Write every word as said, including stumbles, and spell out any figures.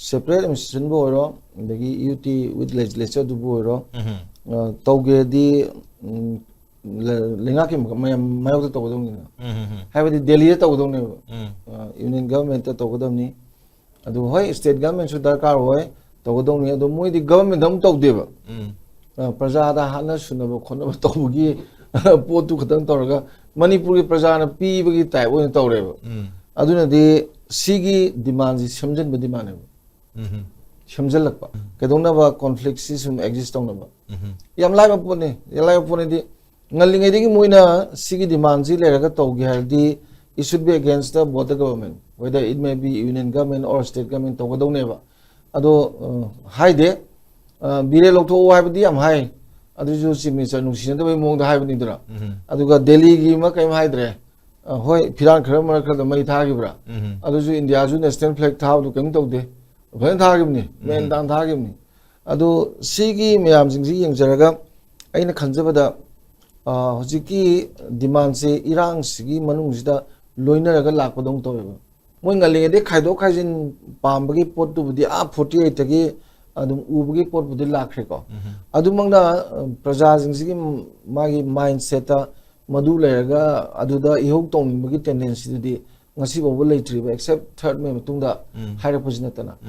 separate administrationꯕꯨ ꯑꯣꯏꯔꯣ, ꯑꯗꯒꯤ UT with legislatureꯗꯨꯕꯨ ꯑꯣꯏꯔꯣ, ꯎꯝ. ꯑ, ꯇꯧꯒꯦꯗꯤ, ꯎꯝ, ꯂ- ꯂꯩꯉꯥꯛꯀꯤ ꯃ- ꯃꯌꯥꯝ ꯃꯥꯌꯣꯛꯇ ꯇꯧꯒꯗꯧꯅꯤꯅ꯫ ꯎꯝ, ꯎꯝ, ꯎꯝ. ꯍꯥꯏꯕꯗꯤ ꯗꯦꯜꯂꯤꯗ ꯇꯧꯒꯗꯧꯅꯦꯕ꯫ ꯎꯝ. ꯑ, union governmentꯇ ꯇꯧꯒꯗꯧꯅꯤ꯫ ꯑꯗꯨ ꯍꯣꯏ, state governmentꯁꯨ ꯗꯔꯀꯥꯔ ꯑꯣꯏ, ꯇꯧꯒꯗꯧꯅꯤ꯫ ꯑꯗꯣ ꯃꯣꯏꯗꯤ governmentꯗ ꯑꯃꯨꯛ ꯇꯧꯗꯦꯕ꯫ ꯎꯝ. ꯑ, ꯄ꯭ꯔꯖꯥꯗ ꯍꯥꯠꯅ ꯁꯨꯅꯕ ꯈꯣꯠꯅꯕ ꯇꯧꯕꯒꯤ ꯄꯣꯠꯇꯨ ꯈꯛꯇꯪ ꯇꯧꯔꯒ ꯃꯅꯤꯄꯨꯔꯒꯤ ꯄ꯭ꯔꯖꯥꯅ ꯄꯤꯕꯒꯤ type ꯑꯣꯏꯅ ꯇꯧꯔꯦꯕ꯫ ꯎꯝ. ꯑꯗꯨꯅꯗꯤ ꯁꯤꯒꯤ demandꯁꯤ ꯁꯦꯝꯖꯤꯟꯕ demandꯅꯦꯕ꯫ ꯎꯝ. ꯁꯦꯝꯖꯤꯜꯂꯛꯄ꯫ ꯀꯩꯗꯧꯅꯕ? Conflictꯁꯤ ꯁꯨꯝ exist ꯇꯧꯅꯕ꯫ ꯎꯝ. ꯌꯥꯝ ꯂꯥꯏꯕ ꯄꯣꯠꯅꯤ꯫ ꯌꯥꯝ ꯂꯥꯏꯕ ꯄꯣꯠꯅꯤꯗꯤ ꯉꯜꯂꯤꯉꯩꯗꯒꯤ ꯃꯣꯏꯅ ꯁꯤꯒꯤ demandꯁꯤ ꯂꯩꯔꯒ ꯇꯧꯒꯦ ꯍꯥꯏꯔꯗꯤ it should be against the both the government, whether it may be union government or state government ꯇꯧꯒꯗꯧꯅꯦꯕ꯫ ꯑꯗꯣ, ꯑ, ꯍꯥꯏꯗꯦ꯫ ꯑ, ꯕꯤꯔꯦꯟ ꯂꯧꯊꯣꯛꯑꯣ ꯍꯥꯏꯕꯗꯤ ꯌꯥꯝ ꯍꯥꯏ꯫ ꯑꯗꯨꯁꯨ chief minister ꯅꯨꯡꯁꯤꯅꯗꯕꯒꯤ ꯃꯑꯣꯡꯗ ꯍꯥꯏꯕꯅꯤꯗꯅ꯫ ꯎꯝ. ꯑꯗꯨꯒ ꯗꯦꯜꯂꯤꯒꯤ ꯑꯃ ꯀꯔꯤꯝ ꯍꯥꯏꯗ꯭ꯔꯦ꯫ ꯑ, ꯍꯣꯏ, ꯐꯤꯔꯥꯟ ꯈꯔ ꯃꯔꯛ ꯈꯔꯗ ꯃꯩ ꯊꯥꯈꯤꯕ꯭ꯔꯥ? ꯎꯝ. ꯑꯗꯨꯁꯨ ꯏꯟꯗꯤꯌꯥꯁꯨ national flag ꯊꯥꯕꯗꯨ ꯀꯔꯤꯝ ꯇꯧꯗꯦ꯫ ꯐꯖꯅ ꯊꯥꯈꯤꯕꯅꯤ, ꯃꯦꯟ ꯇꯥꯅ ꯊꯥꯈꯤꯕꯅꯤ꯫ ꯑꯗꯨ ꯁꯤꯒꯤ ꯃꯌꯥꯝꯁꯤꯡꯁꯤ ꯌꯦꯡꯖꯔꯒ ꯑꯩꯅ ꯈꯟꯖꯕꯗ, ꯑ, ꯍꯧꯖꯤꯛꯀꯤ demandꯁꯦ ꯏꯔꯥꯡꯁꯤꯒꯤ ꯃꯅꯨꯡꯁꯤꯗ ꯂꯣꯏꯅꯔꯒ ꯂꯥꯛꯄꯗꯧꯅ ꯇꯧꯋꯦꯕ꯫ ꯃꯣꯏ ꯉꯜꯂꯤꯉꯩꯗꯒꯤ ꯈꯥꯏꯗꯣꯛ ꯈꯥꯏꯖꯤꯟ ꯄꯥꯝꯕꯒꯤ ꯄꯣꯠꯇꯨꯕꯨꯗꯤ ꯑꯥ forty eightꯇꯒꯤ ꯑꯗꯨꯝ ꯎꯕꯒꯤ ꯄꯣꯠꯄꯨꯗꯤ ꯂꯥꯛꯈ꯭ꯔꯦꯀꯣ꯫ ꯑꯗꯨꯃꯛꯅ, ꯑ, ꯄ꯭ꯔꯖꯥꯁꯤꯡꯁꯤꯒꯤ ꯃꯥꯒꯤ mindsetꯇ ꯃꯗꯨ ꯂꯩꯔꯒ ꯑꯗꯨꯗ ꯏꯍꯧ ꯇꯧꯅꯤꯡꯕꯒꯤ tendencyꯗꯨꯗꯤ ꯉꯁꯤ ꯐꯥꯎꯕ ꯂꯩꯇ꯭ꯔꯤꯕ, except third May ꯃꯇꯨꯡꯗ ꯎꯝ. ꯍꯥꯏꯔꯛꯄꯁꯤ ꯅꯠꯇꯅ꯫